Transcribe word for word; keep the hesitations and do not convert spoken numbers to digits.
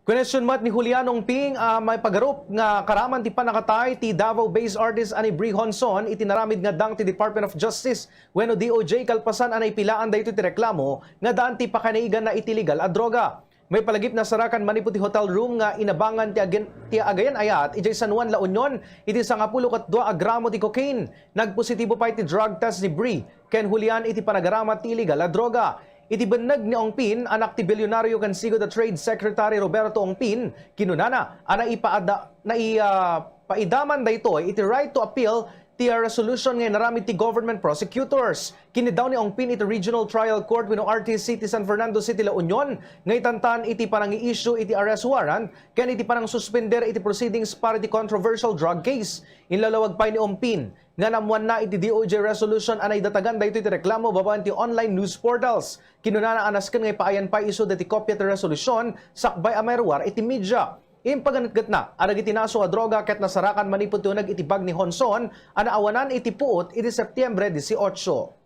Question met ni Julian Ongpin a maipagarup nga karaman ti pannakatay ti Davao-based artist a ni Bri Honson iti naramid nga dang ti Department of Justice wenno D O J kalpasan a naipilaan daytoy ti reklamo nga daan ti pakanaigana iti legal a droga. Maipalagip nasarakan manipud ti hotel room nga inabangan ti agen-, ti agayan-ayat idiay San Juan, La Union iti sangapulo ket dua a gramo ti cocaine. Nagpositibo pay ti drug test ni Bri ken Julian iti panagaramat ti illegal a droga. Iti benneg ni Ongpin, anak ti bilyonaryo ken sigud a Trade Secretary Roberto Ongpin, kinunana a naipaada-, nai-, ah, paidaman daytoy iti right to appeal ti, ah, resolution nga inaramid ti government prosecutors. Kiniddaw ni Ongpin iti Regional Trial Court wenno R T C ti San Fernando City, La Union nga itantan iti panangi-issue iti arrest warrant ken iti panangsuspender iti proceedings para iti controversial drug case. Inlalawag pay ni Ongpin nga naammoanna iti D O J resolution a naidatagan daytoy ti reklamo babaen ti online news portals. Kinunana a nasken nga ipaayan pay isuda ti kopia ti resolution sakbay a mairuar iti media. Impaganetgetna a dagiti naso a droga ket nasarakan manipud ti uneg iti bag ni Honson a naawanan iti puot iti Septiembre dieciocho.